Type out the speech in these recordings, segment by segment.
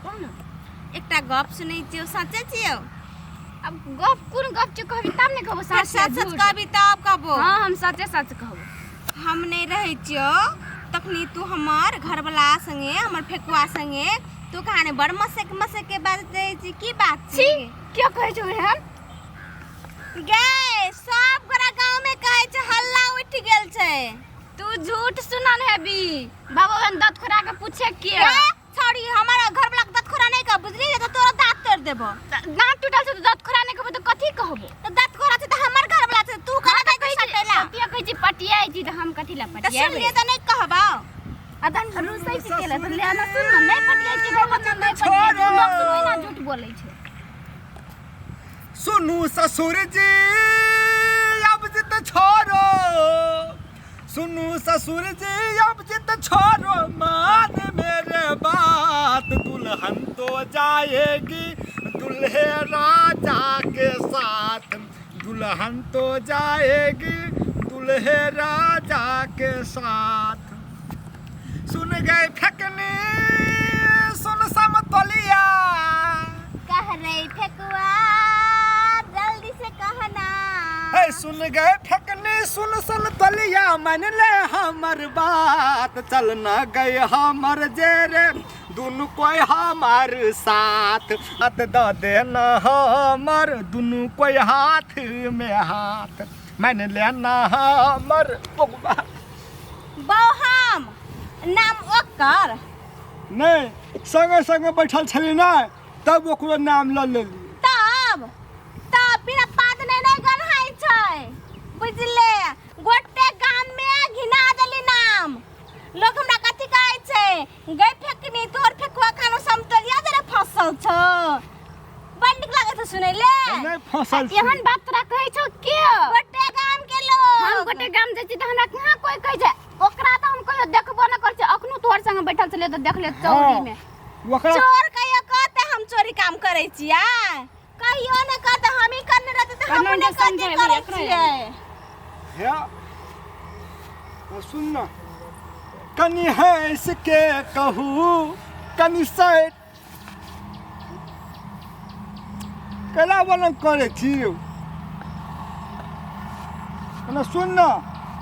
कह ने। एकटा गप सुनै छियौ, सचे छियौ? अब गप कोन गप छै कहबी तब ने कहबो। पर सच या सच सच झूठ। कहबी तब कहबो। हाँ, हम सचे सच कहबो। हम नहि रहै छियौ तखनी तू हमर घरवला संगे, हमर फेकुआ संगे तू कहानी बड़ मसक मसक के बाजैत रहै छी, की बात छी छी? क्यों कहै छौ एहन? गे, सब गोरा गाँव में कहै छै, हल्ला उठि गेल छै। तू झूठ सुनन हेबी। बाबा ओहन दत खोरा के पूछे के। गे छौड़ी, हमर घरवला के दत खोरा नहि कह, बुझली? तऽ तोरा दाँत तोड़ि देबो। दाँत टूटल छै तऽ दत खोरा नहि कहबो तऽ कथी कहबो? तऽ दत खोरा छै तऽ हमर घरवला छै, तू हाँ, कना तऽ जाइ कहै छै छी सटेला? कतिया कहै छी पटियाइ छी तऽ हम कथी लए तऽ पटियाबै? सुनलियै तऽ नहि कहबौ। आ तहन रुसै छी केला तऽ ले ना, सुन ना, नहि पटियाइ छी तऽ मतलब नहि पटियाइ छी। लोक सुनबै ना झूठ बोलै छै। सुनू ससुर जी अब जित छोड़ो, सुनू ससुर जी अब जित छोड़ो, मान मेरे बात, दुल्हन तो जाएगी दुल्हे राजा के साथ, दुल्हन तो जाएगी दुल्हे राजा के साथ। सुन गए फेकनी, सुन समतोलिया। कह रही फेकुआ, जल्दी से कहना। हे सुन गए फेकनी, सुन सुन तलिया, मन ले हमर बात, चल न गए हमर जेरे दुनु कोई हमार साथ, हाथ द देना हमर दुनु कोई हाथ में हाथ, मन लेना हमर बौआ। बौ हम नाम ओकर नहि, संगे संगे बैठल छली ने, तब ओकरो नाम लऽ लेली। तब तब बिना पात नहि नहि गन्हाइ छै, बुझले? गोटे गाम में घिना देली नाम। लोग हमरा कथी कहै छै? गै फेकनी, तोहर फेकुआ खानो समतोलिया जरे फसल छौ। बड़ नीक लागै छै सुनै ले। नहि फंसल छी। एहन बात तोरा कहै छौ के? गोटे गाम के लोग। हम गोटे गाम जाइ छी तऽ हमरा कहाँ कोइ कहै छै? ओकरा तऽ हम कहियो देखबो नहि करै छी। अखनो तोहर संगे बैठल छलियै तऽ देखलियै चौरी मे। ओकरा चोर कहियो कहते हम चोरी काम करै छियै? कहियो ने कहते। हम ही करने रहते तऽ हम कना ने के कथी समझेबै करै एकरा? छियै। हे ओ सुन न, कनि हँस के कहू, कनि सैट केना वर्णन करै छी यौ? कने सुन न,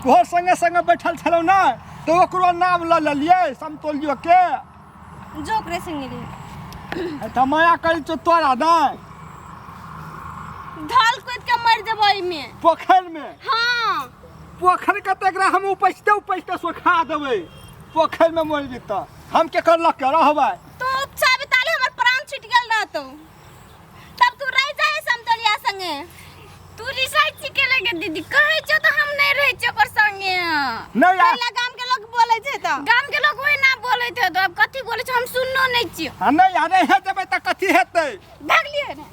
तोहर संगे संगे बैठल छलहुँ ने, तऽ ओकरो नाम लऽ लेलियै समतोलियो के। जो ओकरे संगे रही। तऽ माया करै छौ तोरा नहि। ढाल कूद के मर जेबो एहिमे पोखरिमे। हाँ। पोखरि के तऽ एकरा हम उपजते उपजते सुखा देबै। पोखरिमे मरि जेतऽ, हम केकर लऽ के रहबै? तू उपचा बिताले, हमर प्राण छूट गेल रहतो, तब तू रह जाए समतोलिया संगे। तू रिसाइ छी के लगे दीदी? कहै छौ तऽ हम नहि रहै छियै ओकर संगे। नहि आ पहला गाम के लोग बोले छै तऽ गाम के लोग ओहि ना बोलैत है, तऽ अब कथी बोलै छै हम सुननो नहि छियै। आ नहि आ नहि जेबै तऽ कथी हेतै? भागलियै ने।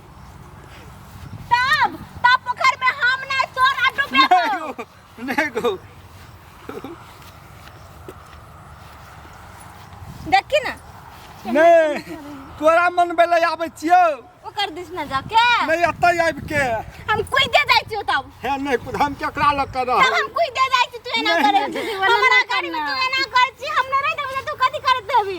तब तब पोखर में हम नहीं, तोरा डूबे। नहि गो, नहि गो। देखी ना। नहि, तोरा मनबै लए आबै छियौ। ओकर दिस न जाके। नहि, एतऽ आबि के हम कूदे जाइ छियौ तब। हे नहि कुद, हम केकरा लऽ के तब रहब? हम कूदे जाइ छी। तू एना नहीं, करै नहीं, छी नहीं, हमरा नहीं, गाड़ी में, तू नहीं। एना करै छी, हम नहि रहबै तू कथी करैत देबी?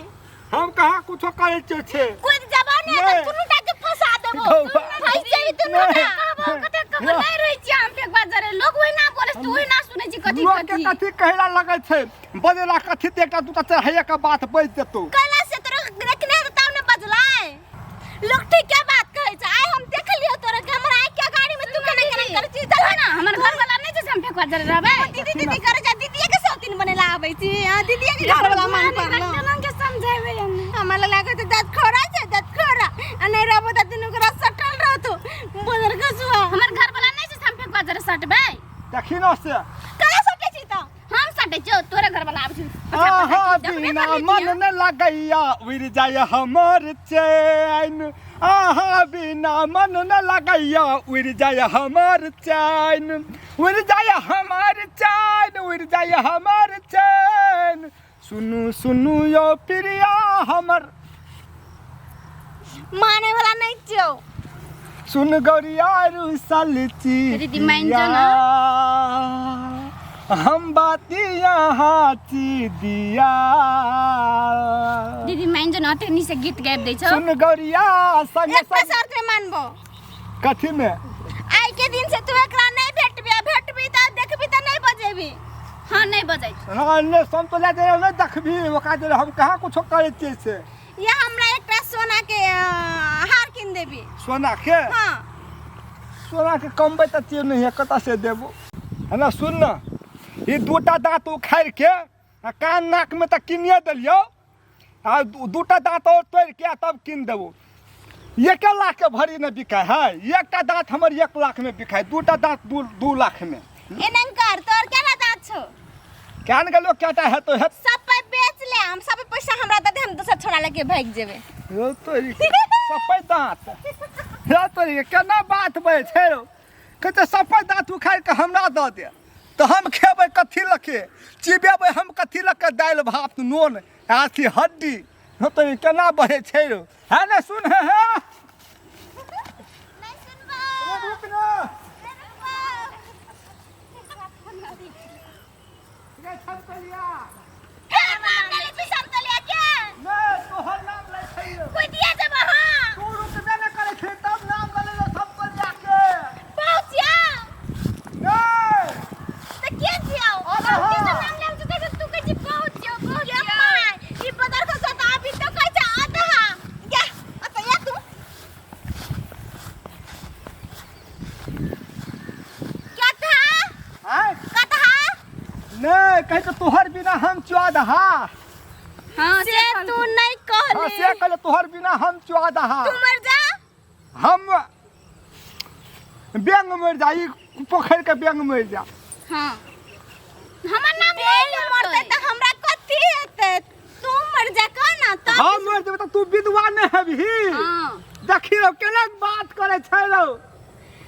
हम कहाँ कुछो करै छियौ छे। कूद जबो ने तऽ नहीं। दुनू टा के फंसा देबो। गौवा। फंस जेबी दुनू नहीं। टा। कहबो कते कहबो, नहि रहै छियै हम एक बात जरे लोग ओहि ना बोलै छै, तू ओहि ना सुनै छी कथी। लोक के कथी कथी कहला लगै छै बजेला? कथी तऽ एकटा दूटा चढ़ैया के बात बजि देतौ। कैला से तोरा देखने हेतौ तब ने बजलै। लोग ठीके बात कहै छै। आइ हम देखलियौ तोरा के हमरा आइ के गाड़ी में तू केना केना करै छी। चल। ना, हमर घर वाला नहि छै से हम फेकुआ जरे रहबै। दीदी दीदी करै छै, दीदीए के सौतीन बनेला आबै छी। हां, दीदीए के घर वाला मन पड़लो। केना के समझेबै हम? हमरा लागै छै दाँत खोरा छै, दाँत खोरा। आ नहि रहबो तऽ दुनू गोरा सटल रहतो बदर खसुआ। हमर घर वाला नहि छै से हम फेकुआ जरे सटबै। देखी न से। कला सटै छी तऽ? हम सटै छियौ, तोरे घर वाला आबै छै। आहा बिना मन न लगैया, उड़ जाय हमर चैन। आहा बिना मन न लगैया, उड़ जाय हमर चैन, उड़ जाय हमर चैन, उड़ जाय हमर चैन। सुनू सुनू यो प्रिया हमर। माने वाला नहीं छियौ। सुन गौरिया रुसल दीदी, मान जो ना। हम बाती यहाँ ची दिया। दीदी मान जो न अते नी से गीत गाबि दै छौ। सुन गौरिया संग एक संग शर्त में मानबो। कथी में? आइ के दिन से तू एकरा नहीं भेटबी, आ भेटबी त देखबी त नहीं बजेबी। हाँ नहीं बजै छौ। हाँ, ने समतोला दे नहीं देखबी ओकरा दे हम कहाँ कुछो करै छियै से। या हमरा एकटा सोना के हार किन देबी। सोना के? हाँ। सोना के कमबै तऽ छियै नहीं है, कतऽ से देबो? है ना सुन ना, ई दूटा दाँत उखाड़ि के आ कान नाक में तऽ किनिए देलियौ, आ दूटा दाँत और तोड़ि के आ तब कीन देबो। 1 लाख के भरी ने बिकाय है, एकटा दाँत हमर 1 लाख में बिकाय, दूटा दाँत 2 लाख में। एनंग कर तोर केना दाँत छौ? केहन गेलो केटा हेतो हेत। सब पाइ बेच ले, हम सब पैसा हमरा दे दे, हम दोसर छोड़ा लेके भागि जेबै। रौ तोरी सफेद दाँत, रौ तोरी केना बात बजै छै रौ? कहै छै सफेद दाँत उखाड़ि कऽ हमरा दऽ दे तऽ हम खेबै कथी लऽ के, चिबेबै हम कथी लऽ के दालि भात नोन अथी हड्डी। रौ तोरी केना बजै छै रौ? है ने सुन हे हे। नहीं सुनबो। रुक ना। नहीं रुकबो। गे छलतलिया। के नाम लेली तू समतलिया के? नहि, तोहर नाम लै छलियौ। कुदिया जेबो हाँ। तू रुकबे नहि करै छी तब नाम लेले रौ समतलिया के। पहुँचिया। नहि। त के छियौ? अरे हाँ। तू नाम लेम तू कहै तू कहै छी पहुँचियौ, पहुँचियौ। ये my, ई बदर के साथ अभी तो कहै छै अदहा। गे, अत या तू। क्या था? आँय? कथा? नहि, कहै छै तोहर बिना हम चौदहा। हाँ, से तू नहीं कहली। हाँ, से कहले तोहर बिना हम चौदहा। तू मर जा। हम बेंग मर जा, ई पोखरि के बेंग मर जा। हाँ। हमर नाम बेंग नहीं मरतै मरतै। त हमरा कथी हेतै? तू मर जा कह ना तब। हम मर जेबै त तू विधवा नहि हेबही। हाँ। देखी रौ केना बात करै छै रौ।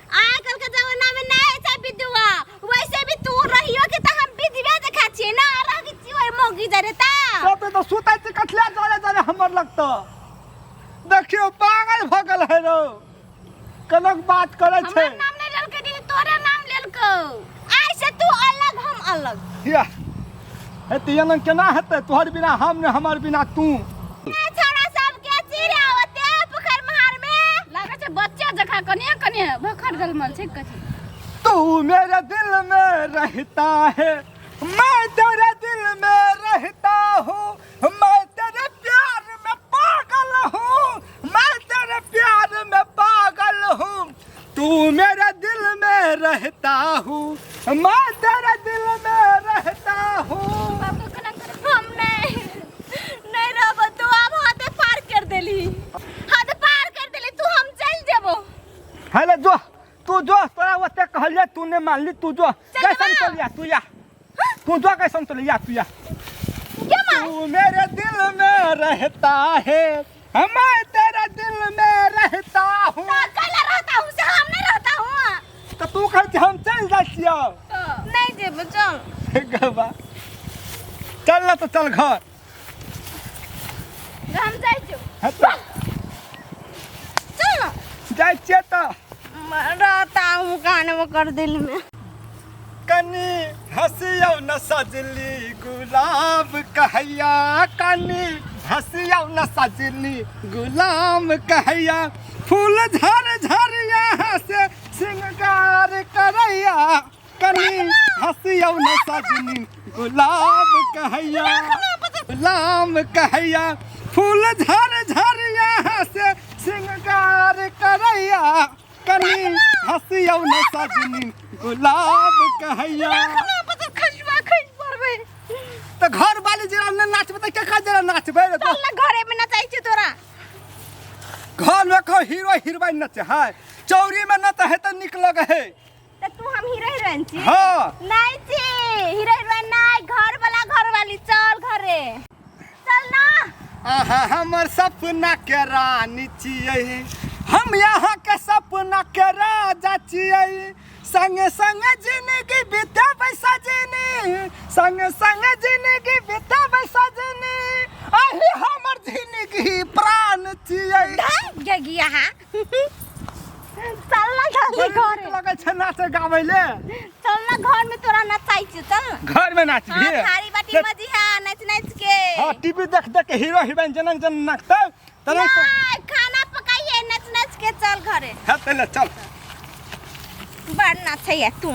आजकल के जमाना में नहीं है छै विधवा, वैसे भी तू रहियो के त हम विधवे देखा छियै ना, रह के छियै ओइ मौगी जरे ता। तो तो सुतै छी कथिला जरे जरे हमर लगतौ। देखियौ पागल भऽ गेल है रौ, केना बात करै छै। हमर नाम नहीं लेलकै दीदी, तोरे नाम लेलकौ। आइ से तू अलग हम अलग। या हेतै एना केना हेतै? तोहर बिना हम ने, हमर बिना तू। ए छौड़ा सब के चिड़ै ओते पोखरि महार में। लागै छै बच्चा जकाँ कनिए कनिए भखर गलमल छै कथी। तू मेरे दिल में रहता है, मैं तेरे दिल में रहता हूँ, मैं तेरे प्यार में पागल हूँ, मैं तेरे प्यार में पागल हूँ, तू मेरे दिल में रहता हूँ, मैं तेरे दिल में रहता हूँ। हम नहीं नहीं रहबो, तू अब हाथ पार कर देली, हाथ पार कर देली तू, हम चल जेबो। हेलो जो तू जो तोरा ओते कहलिए तू ने मानली, तू जो चल कैसन बा। चल या तू या, तू जो कैसन चल या तू या। क्या मार? तू मेरे दिल में रहता है, मैं तेरे दिल में रहता हूँ। तो अकेला रहता हूँ से हम नहीं रहता हूँ। तो तू कहै छी हम चल जाइ छियौ। नहीं जेबो चल। गबा चल ना तो चल घर। हम जाइ छियौ। हेतौ। चल ना। जाइ छियै तऽ। रहता हूँ कान वो कर दिल में। कनी हँसियौ न सजली गुलाब कहैया, कनी हँसियौ न सजली गुलाब कहैया, फूल झर झर यहाँ से श्रृंगार करैया, कनी हँसियौ न सजली गुलाब कहैया, गुलाब कहैया, फूल झर झर यहाँ से श्रृंगार करैया, कनी हँसियौ न सजनी गुलाब कहैया। तऽ घर वाली जरा ने नाचबै तऽ केकरा जरा नाचबै रे? चल ना घरे में नचाई छी तोरा। घर में कहो हीरो हीरोइन नचे है, चौरी में नचे है तऽ नीक लगे है। त तू हम हीरो हीरोइन छी? हाँ। नहीं छी हीरो हीरोइन नहीं, घर वाला घर वाली। चल घरे चल ना। आहा हमर सपना के रानी छियै, हम यहाँ के सपना के राजा छियै, संगे संगे जिंदगी बितेबै सजनी, संगे संगे जिंदगी बितेबै सजनी, अही हमर जिंदगी प्राण छियै। गिया हाँ। चल ना। चल बड़ी घरे। नीक लगै छै नाचे गाबै ले। चल ना, घर में तोरा नचाई छी, चल ना। घर में नाचबी? हाँ, थारी बाटी मजी है नच नच के। हाँ, टीवी देख देख के हीरो हीरोइन जेना जेना नाचतै तेना। नहीं, खाना पकाइए नच नच के, चल घरे। हाँ, तैले चल। बड़ नचैया तू।